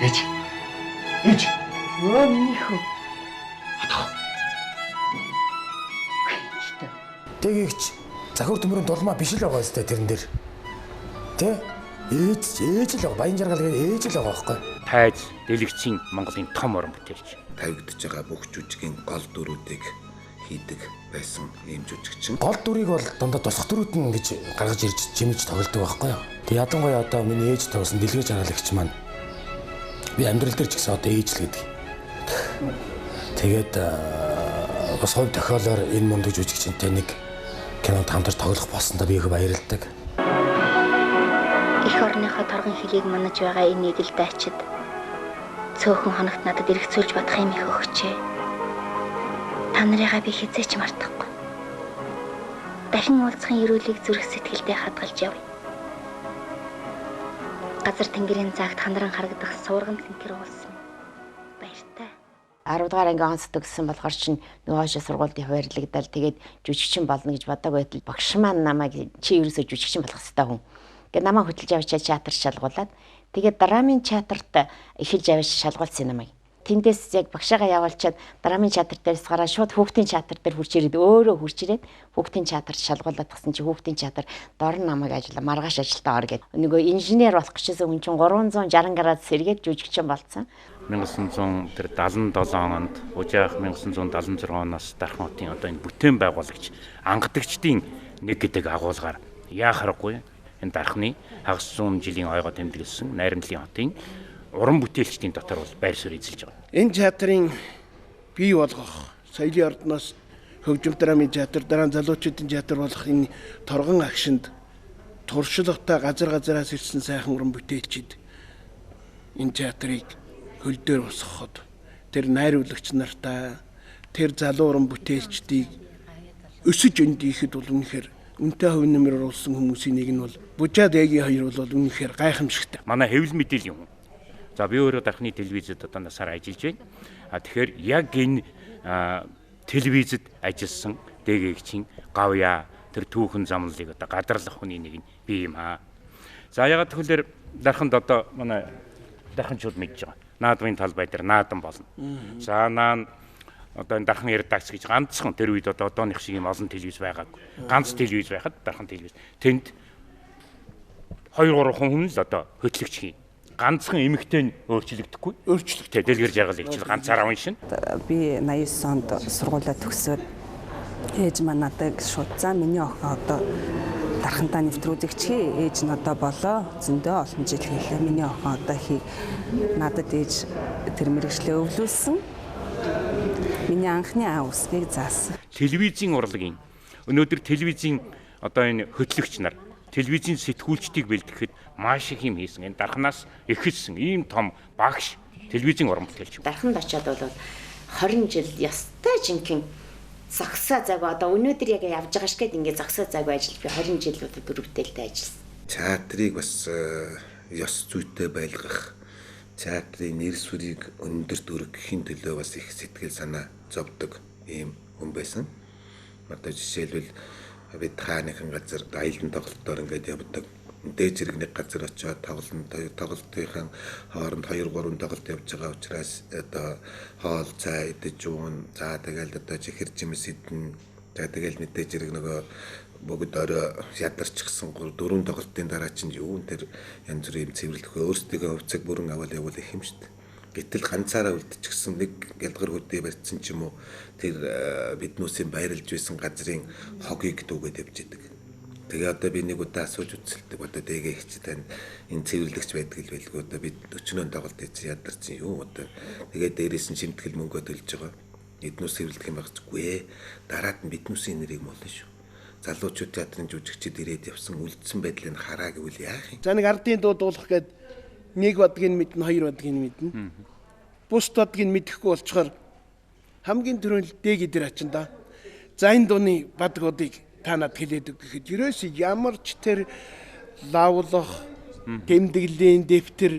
Ээж. Ээж. Өө миний хөө. Хатах. Тэгэгч захир төмөрийн дулмаа биш л байгаа зү тэрэн дээр. Тэ? Ээж л байгаа. Баян жаргал гэдэг ээж л байгаа байхгүй. Тайз дэлгчийн Монголын том уран бүтээлч. Тавигдж байгаа бүх жүжигийн гол дүрүүдийг хийдэг байсан ийм жүжигчин. Гол дүрийг бол дундаа тусах дүрүүд нь гэж гаргаж ирж чимэж тоглодог байхгүй юу? Тэг ялангуяа одоо миний ээж тоглосон дэлгэж жаргалагч маань би амьдрал дээр ч гэсэн одоо ээж л гэдэг. Тэгээд бас хувь тохиолоор энэ мундаг жүжигчэнтэй нэг кинонд хамтарч тоглох болсондоо би их баярлалдаг. Эх орныхоо торгон хөлийг манаж байгаа энэ идэл дайчид цөөхөн хоногт надад эргэцүүлж бодох юм их өгчээ. Та нарыгаа би хэзээ ч мартахгүй. Дахин уулзахын ерөөлийг зүрх сэтгэлдээ хадгалж явъя. Газар тэнгэрийн цагт хандран харагдах суурган цэнхэр уулсан. Баяртай. 10 дугаар анги онцдог гэсэн болохоор чинь нөгөө хойшоо сургуульд хуваарлагдал тэгээд жүжигчин болно гэж бодог байтал багш маань намайг чи ерөөсөө жүжигчин болох ёстой хүн. Ингээд намайг хөтөлж авчиад театр шалгуулад тэгээд драмын театрт эхэлж авч шалгуулсан намайг. Тэндээс яг багшаага явуулчаад драмын театр дээрс гараа шууд хүүхдийн театр дээр хурж ирээд өөрөө хурж ирээд хүүхдийн театрт шалгуулад тгсэн чи хүүхдийн театр дор намайг ажиллаа маргааш ажилдаа ор гэд. Нөгөө инженер болох гэжсэн хүн чинь 360 градус сэргээд жүжигчин болцсон. 1977 онд Ужаах 1976 оноос Дархан хотын одоо энэ бүтээн байгуулагч ангадагчдын нэг гэдэг агуулгаар яа харахгүй энэ Дархны хагас зуун жилийн ойгоо тэмдэглэсэн Найрамдлын хотын уран бүтээлчдийн дотор бол байр суурь эзэлж байгаа. Энэ театрын бий болгох соёлын ордноос хөгжим драмын театр, дараа нь залуучуудын театр болох энэ торгон агшинд туршлагатай газар газараас ирсэн сайхан уран бүтээлчид энэ театрыг хөл дээр босгоход тэр найруулагч нартай тэр залуу уран бүтээлчдийг өсөж өндийхэд бол үнэхээр үнэтэй хувь нэмэр оруулсан хүмүүсийн нэг нь бол Бужаад Эгийн хоёр бол үнэхээр гайхамшигтай. Манай хэвлэл мэдээллийн хүн. За би өөрөө Дархны телевизэд одоо насаар ажиллаж байна. А тэгэхээр яг энэ телевизэд ажилласан ДГ-гийн гавьяа тэр түүхэн замналыг одоо гадарлах хүний нэг нь би юм аа. За ягаад гэвэл Дарханд одоо манай дарханчууд мэдж байгаа. Наадмын талбай дээр наадам болно. За наа одоо энэ Дархан редакц гэж ганцхан тэр үед одоо одооных шиг юм олон телевиз байгаагүй. Ганц телевиз байхад Дархан телевиз. Тэнд 2 3 хүн л одоо хөтлөгч хийн. Ганцхан эмэгтэй нь өөрчлөгдөхгүй. Өөрчлөгтэй дэлгэр жаргал ичил ганцаараа уншина. Би 89 онд сургуулаа төгсөөд ээж маань надад шууд за миний охин одоо Дархантаа нэвтрүүлэгч хий. Ээж нь одоо болоо зөндөө олон жил хийлээ. Миний охин одоо хий. Надад ээж тэр мэрэгчлээ өвлүүлсэн. Миний анхны аав усгийг заасан. Телевизийн урлагийн өнөөдөр телевизийн одоо энэ хөтлөгч нар телевизийн сэтгүүлчдийг бэлтгэхэд маш их юм хийсэн. Энэ Дарханаас эхэлсэн ийм том багш телевизийн уран бүтээлч. Дарханд очиод бол 20 жил ёстой жинхэнэ зогсоо зайгүй одоо өнөөдөр яг явж байгаа шиг ингээд зогсоо зайгүй ажиллаж би 20 жил одоо дүр бүтээлтэй ажилласан. Театрыг бас ёс зүйтэй байлгах, театрын нэр сүрийг өндөрт өргөхийн төлөө бас их сэтгэл санаа зовдөг ийм хүн байсан. Одоо жишээлбэл бид хааныхан газар аялан тоглолтоор ингээд явдаг. Дээд зэрэг нэг газар очиод тоглолтын хооронд 2 3 тоглолт явж байгаа учраас одоо хоол цай идэж уун. За тэгэл одоо чихэр жимс идэн. За тэгэл мэдээж зэрэг нөгөө бүгд орой ядарчихсан 3 4 тоглолтын дараа чинь юу тэр янз бүрийн юм цэвэрлэх өөрсдийнхөө хувьцааг бүрэн авал явуул их юм шүү дээ. Гэтэл ганцаараа үлдчихсэн нэг ялгар хөдөө барьсан ч юм уу тэр биднүүсийн байрлаж байсан газрын хогийг дүүгээд явж идэг. Тэгээ одоо би нэг удаа асууж үзэлдэг. Одоо дэгээ их чи танд энэ цэвэрлэгч байдаг л байлгүй. Одоо би 40 тоглолт хийсэн ядарсан юу одоо. Тэгээ дээрээс нь шимтгэл мөнгөө төлж байгаа. Эднүс цэвэрлэх юм багцгүй ээ. Дараад нь биднүсийн нэрийг муулна шүү. Залуучууд театрын жүжигчид ирээд явсан үлдсэн байдлыг хараа гэвэл яах юм? За нэг ардын дуу дуулах гээд нэг бадгийг мэднэ, хоёр бадгийг мэднэ. Бус бадгийг мэдэхгүй болчоор хамгийн түрүүнд дээг идэр ачин да. За энэ дууны бадгуудыг та надад хэлээд өг гэхэд ерөөс ямар ч тэр лавлах тэмдэглэлийн дэвтэр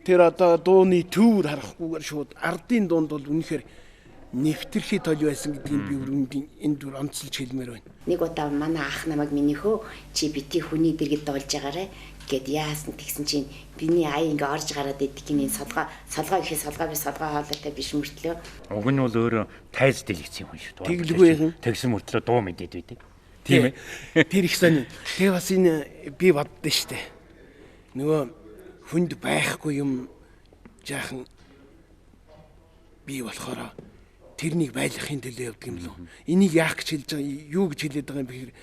тэр одоо дууны төвөр харахгүйгээр шууд ардын дуунд бол үнэхээр нэвтэрхий тол байсан гэдгийг би өрөмдийн энэ дүр онцолж хэлмээр байна. Нэг удаа манай ах намайг минийхөө чи бити хүний дэргэд дуулж байгаарэ гэд яасан тэгсэн чинь биний ая ингээ орж гараад идэх юм солгоо солгоо гэхээ солгоо би солгоо хоолойтой биш мөртлөө. Уг нь бол өөрөө тайз дэлгэцэн хүн шүү. Тэглгүй юм. Тэгсэн мөртлөө дуу мэдээд байдаг. Тийм ээ. Тэр их сони. Тэгээ бас энэ би боддоо штэ. Нөгөө хүнд байхгүй юм жаахан би болохоор тэрнийг байлгахын төлөө явдаг юм лөө. Энийг яах гэж хэлж байгаа юу гэж хэлээд байгаа юм бэ гэхээр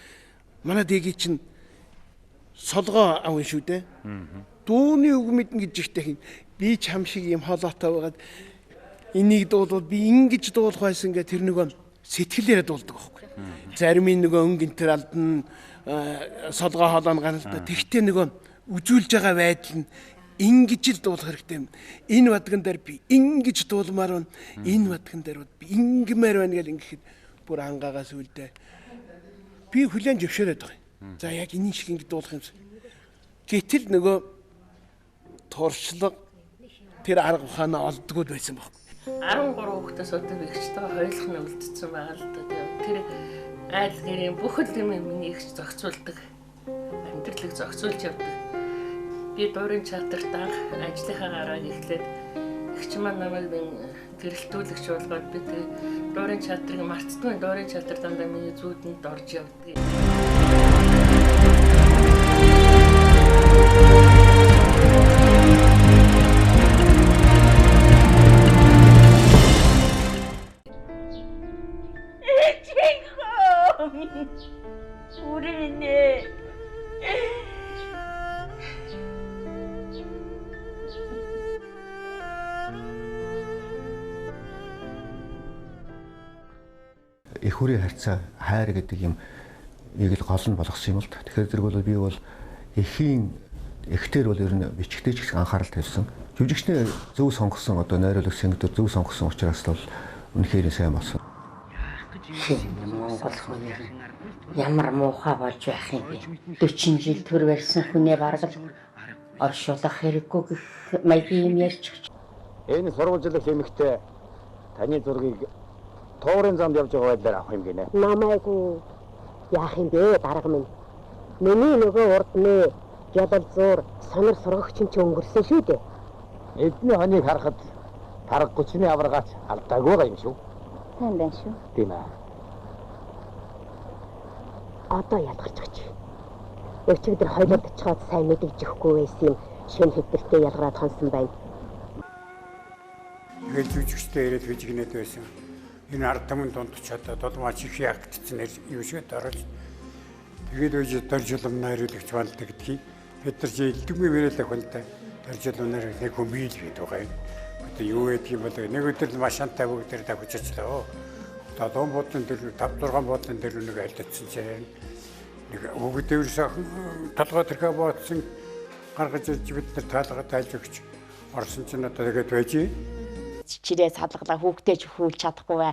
манай дэгийг чинь солгоо авна шүү дээ. Дууны үг мэднэ гэж ихтэй хин би чам шиг юм хоолойтой байгаад энийг дуулвал би ингэж дуулах байсан гэх тэр нөгөө сэтгэлээрээ дуулдаг байхгүй. Зарим нь нөгөө өнгө энтер алдан солгоо хоолой нь гарна л да. Тэгтээ нөгөө үзүүлж байгаа байдал нь ингэж л дуулах хэрэгтэй юм. Энэ бадган дээр би ингэж дуулмаар байна. Энэ бадган дээр би ингэмээр байна гэл ингэхэд бүр ангаагаас үлдээ. Би хүлээн зөвшөөрөөд байгаа юм. За яг энэ шиг ингэ дуулах юмсан. Гэтэл нөгөө туршлага тэр арга ухаанаа олдгууд байсан байхгүй. 13 хүүхдээс одоо эгчтэйгээ хоёулах нь үлдсэн байгаа л да. Тэр айл гэрийн бүх л юм миний эгч зохицуулдаг. Амьдралыг зохицуулж явдаг. Би дуурийн театрт анх ажлынхаа гарааг эхлээд эгч маань намайг гэрэлтүүлэгч болгоод би тэр дуурийн театрыг мартдаггүй. Дуурийн театр дандаа миний зүүдэнд орж явдаг. Эх хүрийн харьцаа хайр гэдэг юм нэг л гол нь болгосон юм л да. Тэгэхээр зэрэг бол би бол эхийн эхтэр бол ер нь бичгтээ ч гэсэн анхаарал тавьсан. Жүжигчнээ зөв сонгосон одоо найруулагч сэнгдэр зөв сонгосон учраас л үнэхээр сайн болсон. Монгол хүн ямар муухай болж байх юм бэ? 40 жил төр барьсан хүнээ бараг л оршуулах хэрэггүй гэх маягийн юм ярьж. Энэ сурвалжлах эмэгтэй таны зургийг туурын замд явж байгаа байдлаар авах юм гинэ. Намайг яах юм бэ дарга минь? Миний нөгөө урд нэ ялал зуур сонор сургагч ч өнгөрсөн шүү дээ. Эдний хоныг харахад тараг 30-ны аваргаач алдаагүй байгаа юм шүү. Сайн байна шүү. Тийм ээ. Одоо ялгарч гэж. Өчигдөр хоёлоод очиход сайн мэдэгдэхгүй байсан юм шин хэвдэртэй ялгараад хонсон байна. Тэгэл жүжигчтэй ирээд фижигнэд байсан. Энэ ард түмэн дунд ч одоо дулмаач их ягдчихсан юм шиг дөрөж. Тэгээд үеж дөржлөм найруулагч болдог гэдгийг бид нар чи элдвгүй мөрөлөх хүнтэй дөржлөм найруулагч нэг хүн бий л гэдэг байгаа юм. Одоо юу гэдэг юм бол нэг өдөр л машинтай бүгд давхиж очлоо. 7 буудлын дээр 5 6 буудлын дээр нэг айлдсан чинь нэг хүүхэд дэвэрс толгой тэрхээ боодсон гаргаж ирж бид нар таалгаа тайлж өгч орсон чинь одоо тэгээд байж. Чирээ садгалаа хүүхдээ ч хүүлж чадахгүй бай.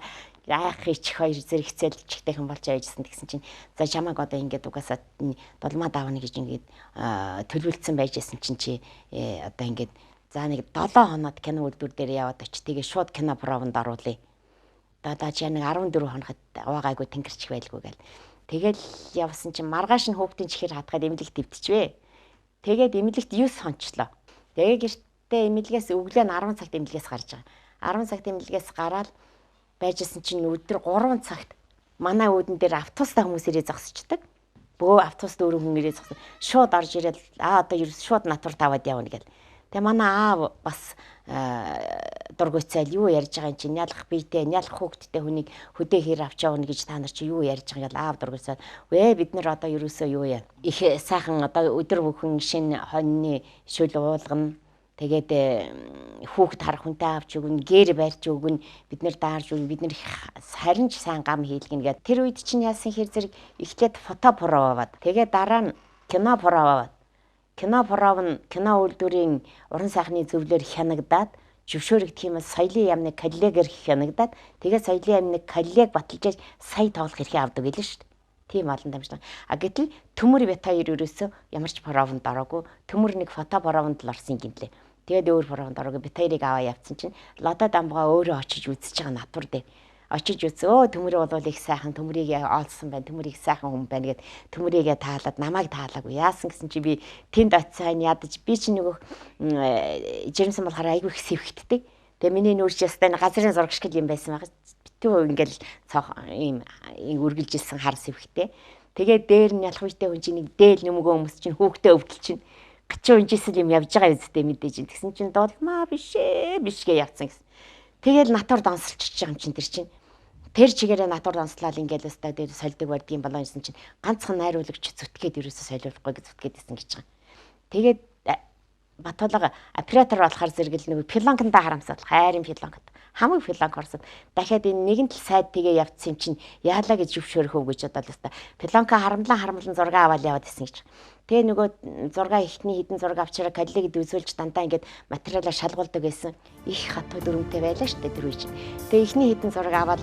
Айх ичих хоёр зэрэгцээл чигтэйхэн болж авижсэн гэсэн чинь за чамайг одоо ингээд угаасаа дулмаа давна гэж ингээд төлөвлөсөн байжсэн чинь чи одоо ингээд за нэг 7 хоноод кино үйлдвэр дээр яваад очи тэгээ шууд кино провонд оруулъя. Одоо чи нэг 14 хоногт аваагаагүй тэнгэрчих байлгүй гэл. Тэгэл явсан чинь маргааш нь хүүхдийн чихэр хатгаад эмнэлэгт дэвтчихвэ. Тэгээд эмнэлэгт 9 хончлоо. Тэгээ гэртээ эмнэлгээс өглөө нь 10 цагт эмнэлгээс гарч байгаа. 10 цагт эмнэлгээс гараад байжсэн чинь өдөр 3 цагт манай үүдэн дээр автобустай хүмүүс ирээ зогсчихдаг. Бөө автобуст өөрөө хүн ирээ зогсон. Шууд орж ирээд одоо ерөөс шууд натур таваад явна гэл. Тэгээ манай аав бас дургуйцаал юу ярьж байгаа юм чинь ялах биетэй ялах хүүхдтэй хүнийг хөдөө хэр авч явна гэж та нар чи юу ярьж байгаа гэл аав дургуйцаал. Вэ бид нар одоо ерөөсөө юу яа. Их сайхан одоо өдөр бүхэн шинэ хоньны шүл уулгана. Тэгээд хүүхд харах хүнтэй авч өгнө, гэр барьж өгнө, бид нэр даарж өгнө, бид нэр харин ч сайн гам хийлгэнэ гэд. Тэр үед чинь яасан хэр зэрэг эхлээд фото пров аваад, тэгээд дараа нь кино пров аваад, кино пров нь кино үйлдвэрийн уран сайхны зөвлөөр хянагдаад, зөвшөөрөгдөх юм соёлын яамны коллегээр хянагдаад, тэгээд соёлын яамны коллег баталж сая тоглох эрхээ авдаг гэлээ шүү дээ. Тийм олон дамжлага. А гэтэл Төмөр бит хоёр ерөөсөө ямар ч провонд ороогүй. Төмөр нэг фото провонд л орсон гинлээ. Тэгээд өөр провонд ороогүй. Бит хоёрыг аваа явцсан чинь Лодо дамбгаа өөрөө очиж үзэж байгаа натур дээр. Очиж үз. Өө Төмөр бол их сайхан, Төмөрийг олсон байна. Төмөр их сайхан хүн байна гэд Төмөрийгээ таалаад намайг таалаагүй. Яасан гэсэн чи би тэнд очисан ядаж би чи нөгөө жирэмсэн болохоор айгүй их сэвхтдэг. Тэгээ миний нүүр чи ястай газрын зураг шиг юм байсан байгаа. Битүү ингээл цоох ийм үргэлжилсэн хар сэвхтэй. Тэгээд дээр нь ялах үедээ хүн чинь нэг дээл нүмгөө хүмүүс чинь хүүхдээ өвдөл чинь 30 унжсэн юм явж байгаа үстэй мэдээж. Тэгсэн чинь дулмаа биш ээ биш гэ явцсан гэсэн. Тэгэл натур дансалчиж байгаа юм чинь тэр чинь. Тэр чигээрээ натур данслал ингээл өстой дээр сольдог барьдгийн болоо гэсэн чинь ганцхан найруулагч зүтгээд ерөөсөө солиулахгүй гэж зүтгээд исэн гэж байгаа. Тэгээд Батулга оператор болохоор зэрэгэл нөгөө пилонкондоо харамсаад хайрын пилонкод хамаг пилонк орсон. Дахиад энэ нэгэн тал сайд тэгээ явцсан чинь яалаа гэж зөвшөөрөх үү гэж бодоод л та. Пилонка харамлан зураг аваад яваад исэн гэж. Тэгээ нөгөө зураг ихний хідэн зураг авчираа коллегид үзүүлж дандаа ингээд материалаа шалгуулдаг байсан. Их хатуу дүрмтэй байлаа шүү дээ тэр үе чинь. Тэгээ ихний хідэн зураг аваад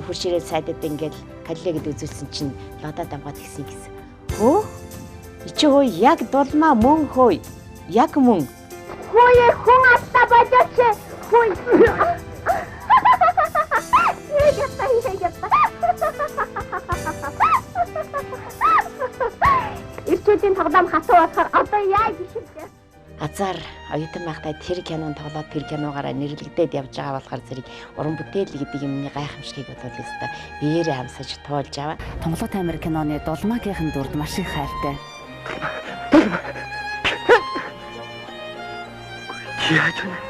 хурш ирээд сайдад ингээд коллегид үзүүлсэн чинь лодо дамгаад гисэн гэсэн. Хөө? Чи хөө яг дулмаа мөн хөө. Яг мөн. Хөөе хүн алдаа болооч. Хөөе. Ирчүүдийн тоглоом хатуу болохоор одоо яаж ишилээ? Азар оюутан байхдаа тэр кинонд тоглоод тэр киногоороо нэрлэгдээд явж байгаа болохоор зэрэг уран бүтээл гэдэг юмны гайхамшигыг бодвол өстой биеэрээ хамсаж туулж аваа. Тунгалаг таймыр киноны Дулмаагийнхан дүрд маш их хайртай. Яаж вэ?